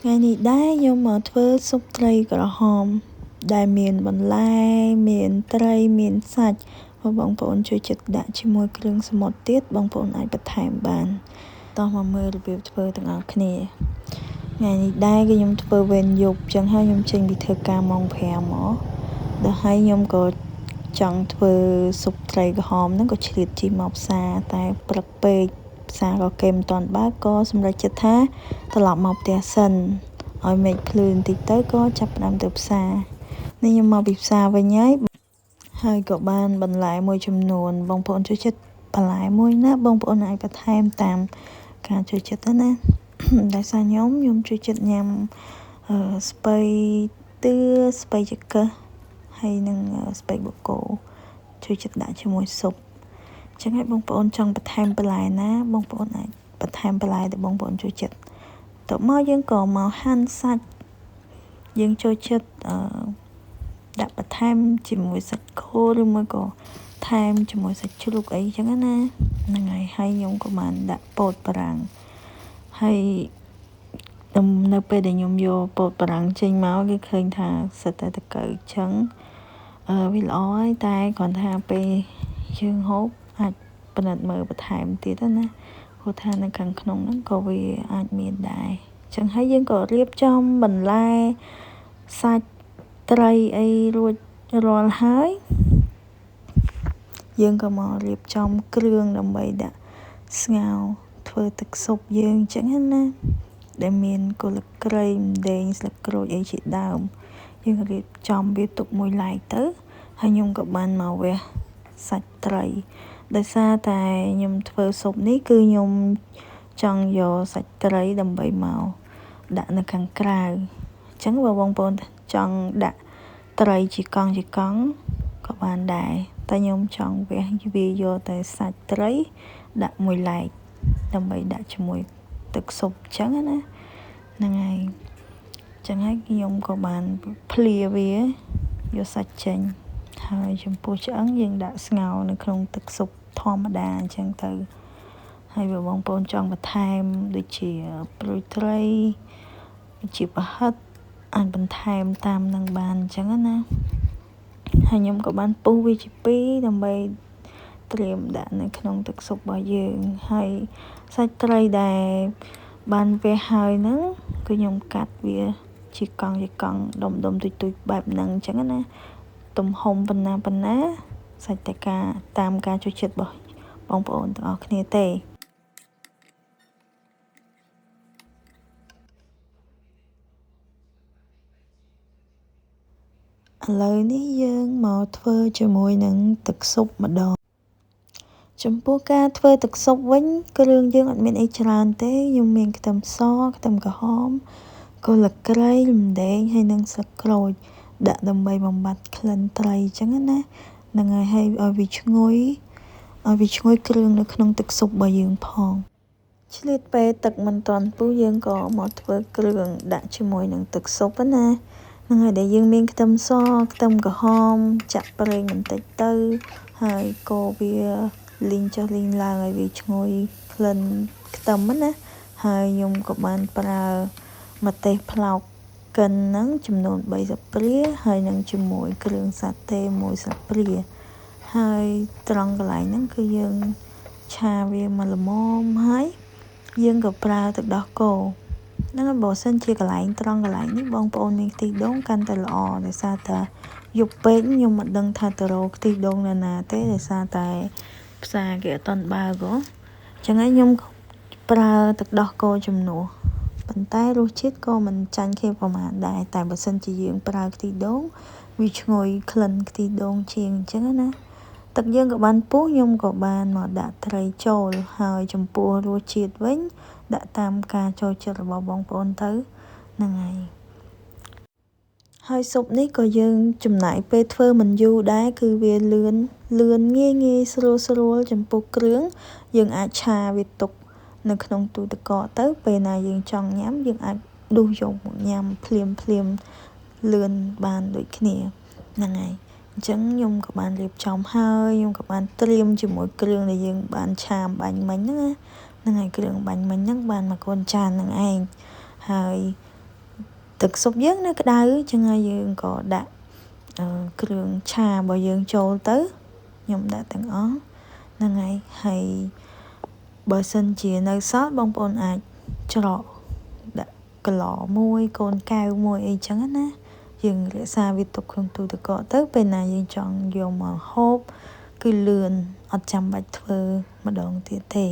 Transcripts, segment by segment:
ថ្ងៃនេះដែរខ្ញុំមកធ្វើស៊ុបត្រីក្រហមដែលមានបន្លែមានត្រីមានសាច់បើបងប្អូនចូលចិត្តដាក់ជាមួយគ្រឿងសមុទ្រទៀតបងប្អូនអាចបន្ថែមបានតោះមកមើលរបៀបធ្វើទាំងអស់គ្នាថ្ងៃនេះដែរគឺខ្ញុំធ្វើវេនយប់ចឹងហើយខ្ញុំចេញពីធ្វើការម៉ោង5មកដល់ហើយខ្ញុំក៏ចង់ធ្វើស៊ុបត្រីក្រហមហ្នឹងក៏ឆ្លៀតជិះមកផ្សារតែព្រឹកពេកផ្សារក៏គេមិនទាន់បើកក៏សម្រេចចិត្តថាត្រឡប់មកផ្ទះសិនឲ្យមេឃភ្លឺបន្តិចទៅក៏ចាប់ផ្ដើមទៅផ្សារនេះខ្ញុំមកពីផ្សារវិញហើយហើយក៏បានបន្លែមួយចំនួនបងប្អូនចូលចិត្តបន្លែមួយណាបងប្អូនអាចបន្ថែមតាមការចូលចិត្តទៅណាដោយសារខ្ញុំចូលចិត្តញ៉ាំស្ពៃតឿស្ពៃចង្កឹះហើយនិងស្ពៃបូកូចូលចិត្តដាក់ជាមួយស៊ុបចឹងហើយបងប្អូនចង់បន្ថែមបន្លែណាបងប្អូនអាចបន្ថែមបន្លែដែលបងប្អូនចូលចិត្តតមកយើងក៏មកហាន់សាច់យើងចូលចិត្តដាក់បន្ថែមជាមួយសាច់គោឬមួយក៏ថែមជាមួយសាច់ជ្រូកអីចឹងណាហ្នឹងហើយហើយខ្ញុំក៏បានដាក់ពោតបារាំងហើយនៅពេលដែលខ្ញុំយកពោតបារាំងចេញមកគេឃើញថាសិតតែតកៅចឹងវាល្អហើយតែគ្រាន់ថាពេលយើងហូបអាចពិនិត្យមើលបន្ថែមទៀតណាព្រោះថានៅខាងក្នុងហ្នឹងក៏វាអាចមានដែរចឹងហើយយើងក៏រៀបចំបន្លែសាច់ត្រីអីរួចរាល់ហើយយើងក៏មករៀបចំគ្រឿងដើម្បីដាក់ស្ងោរធ្វើទឹកស៊ុបយើងចឹងណាដែលមានគល់ក្រៃម្ដេងស្លឹកក្រូចអីជាដើមយើងរៀបចំវាទុកមួយឡែកទៅហើយខ្ញុំក៏បានមកវះសាច់ត្រីដោយសារតែខ្ញុំធ្វើស៊ុបនេះគឺខ្ញុំចង់យកសាច់ត្រីដើម្បីមកដាក់នៅខាងក្រៅអញ្ចឹងបើបងប្អូនចង់ដាក់ត្រីជាកង់ជាកង់ក៏បានដែរតែខ្ញុំចង់វះវាយកតែសាច់ត្រីដាក់មួយឡែកដើម្បីដាក់ជាមួយទឹកស៊ុបអញ្ចឹងណាហ្នឹងហើយអញ្ចឹងហើយខ្ញុំក៏បានភ្លាវាយកសាច់ចេញហើយចំពោះឆ្អឹងយើងដាក់ស្ងោរនៅក្នុងទឹកស៊ុបធម្មតាអញ្ចឹងទៅហើយបើបងប្អូនចង់បន្ថែមដូចជាព្រួយត្រីជាប្រហិតអាចបន្ថែមតាមនឹងបានអញ្ចឹងណាហើយខ្ញុំក៏បានពុះវាជាពីរដើម្បីត្រៀមដាក់នៅក្នុងទឹកស៊ុបរបស់យើងហើយសាច់ត្រីដែលបានវះហើយហ្នឹងគឺខ្ញុំកាត់វាជាកង់ជាកង់ដុំដុំទុយទុយបែបហ្នឹងអញ្ចឹងណាទំហំប៉ុណ្ណាប៉ុណ្ណាសាច់តែការតាមការចូលចិត្តរបស់បងប្អូនទាំងអស់គ្នាទេឥឡូវនេះយើងមកធ្វើជាមួយនឹងទឹកស៊ុបម្ដងចំពោះការធ្វើទឹកស៊ុបវិញគ្រឿងយើងអត់មានអីច្រើនទេខ្ញុំមានខ្ទឹមសខ្ទឹមក្រហមគល់ក្រៃរំដេងហើយនិងស្លឹកក្រូចដាក់ដើម្បីបំបត្តិក្លិនត្រីអញ្ចឹងណាហ្នឹងហើយឲ្យវាឈ្ងុយឲ្យវាឈ្ងុយគ្រឿងនៅក្នុងទឹកស៊ុបរបស់យើងផងឆ្លៀតពេលទឹកមិនទាន់ពុះយើងក៏មកធ្វើគ្រឿងដាក់ជាមួយនឹងទឹកស៊ុបណាហ្នឹងហើយដែលយើងមានខ្ទឹមសខ្ទឹមក្រហមចាក់ប្រេងបន្តិចទៅហើយកូរវាលីងចុះលីងឡើងឲ្យវាឈ្ងុយក្លិនខ្ទឹមណាហើយខ្ញុំក៏បានប្រើម្ទេសប្លោកកិនហ្នឹងចំនួន3ស្លាបព្រាហើយនឹងជាមួយគ្រឿងសាតេ1ស្លាបព្រាហើយត្រង់កន្លែងហ្នឹងគឺយើងឆាវាមកល្មមហើយយើងក៏ប្រើទឹកដោះគោហ្នឹងហើយបើសិនជាកន្លែងត្រង់កន្លែងនេះបងប្អូនមានខ្ទិះដូងកាន់តែល្អដោយសារតែយប់ពេកខ្ញុំមិនដឹងថាទៅរកខ្ទិះដូងនៅណាទេដោយសារតែផ្សារគេអត់ទាន់បើកហ៎អញ្ចឹងហើយខ្ញុំប្រើទឹកដោះគោជំនួសប៉ុន្តែរសជាតិក៏មិនចាញ់គ្នាប្រហែលដែរតែបើសិនជាយើងប្រើខ្ទិះដូងវាឈ្ងុយក្លិនខ្ទិះដូងជាងអញ្ចឹងណាទឹកយើងក៏បានពុះខ្ញុំក៏បានមកដាក់ត្រីចូលហើយចំពោះរសជាតិវិញដាក់តាមការចូលចិត្តរបស់បងប្អូនទៅហ្នឹងហើយហើយស៊ុបនេះក៏យើងចំណាយពេលធ្វើមិនយូរដែរគឺវាលឿនលឿនងាយងាយស្រួលស្រួលចំពោះគ្រឿងយើងអាចឆាវាទុកនៅក្នុងទូទឹកកកទៅពេលណាយើងចង់ញ៉ាំយើងអាចដួសយកមកញ៉ាំភ្លាមភ្លាមលឿនបានដូចគ្នាហ្នឹងហើយអញ្ចឹងខ្ញុំក៏បានរៀបចំហើយខ្ញុំក៏បានត្រៀមជាមួយគ្រឿងដែលយើងបានឆាបាញ់មិញហ្នឹងណាហ្នឹងហើយគ្រឿងបាញ់មិញហ្នឹងបានមកកូនចានហ្នឹងឯងហើយ ទឹកស៊ុបយើងនៅក្តៅចឹងហើយយើងក៏ដាក់គ្រឿងឆារបស់យើងចូលទៅខ្ញុំដាក់ទាំងអស់ហ្នឹងហើយហើយបើសិនជានៅសល់បងប្អូនអាចច្រកដាក់កឡមួយកូនកែវមួយអីចឹងណាយើងរក្សាវាទុកក្នុងទូទឹកកកទៅពេលណាយើងចង់យកមកហូបគឺលឿនអត់ចាំបាច់ធ្វើម្ដងទៀតទេ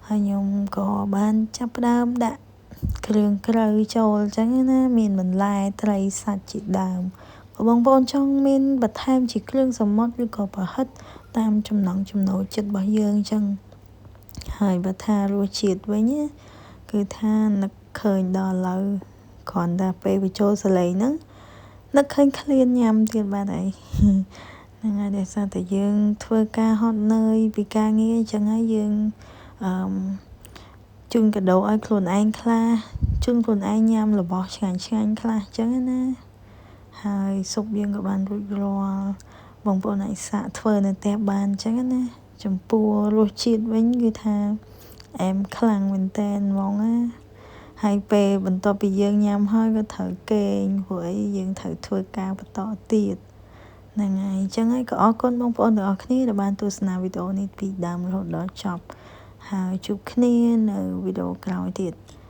ហើយខ្ញុំក៏បានចាប់ផ្ដើមដាក់គ្រឿងក្រៅចូលអញ្ចឹងណាមានបន្លែត្រីសាច់ជាដើមបើបងប្អូនចង់មានបន្ថែមជាគ្រឿងសមុទ្រឬក៏ប្រហិតតាមចំណង់ចំណូលចិត្តរបស់យើងអញ្ចឹងហើយបើថារសជាតិវិញណាគឺថានឹកឃើញដល់ឥឡូវគ្រាន់តែពេលបញ្ចូលសលេងហ្នឹងនឹកឃើញឃ្លានញ៉ាំទៀតបាត់ហើយហ្នឹងហើយដោយសារតែយើងធ្វើការហត់នឿយពីការងារអញ្ចឹងហើយយើងអឺជូនកាដូឲ្យខ្លួនឯងខ្លះជូនខ្លួនឯងញ៉ាំរបស់ឆ្ងាញ់ឆ្ងាញ់ខ្លះអញ្ចឹងណាហើយស៊ុបយើងក៏បានរួចរាល់បងប្អូនអាចសាកធ្វើនៅផ្ទះបានអញ្ចឹងណាចំពោះរសជាតិវិញគឺថាអែមខ្លាំងមែនតើហ្មងណាហើយពេលបន្ទាប់ពីយើងញ៉ាំហើយក៏ត្រូវគេងព្រោះអីយើងត្រូវធ្វើការបន្តទៀតហ្នឹងហើយអញ្ចឹងហើយក៏អរគុណបងប្អូនទាំងអស់គ្នាដែលបានទស្សនាវីដេអូនេះពីដើមរហូតដល់ចប់ហើយជួបគ្នានៅវីដេអូក្រោយទៀត។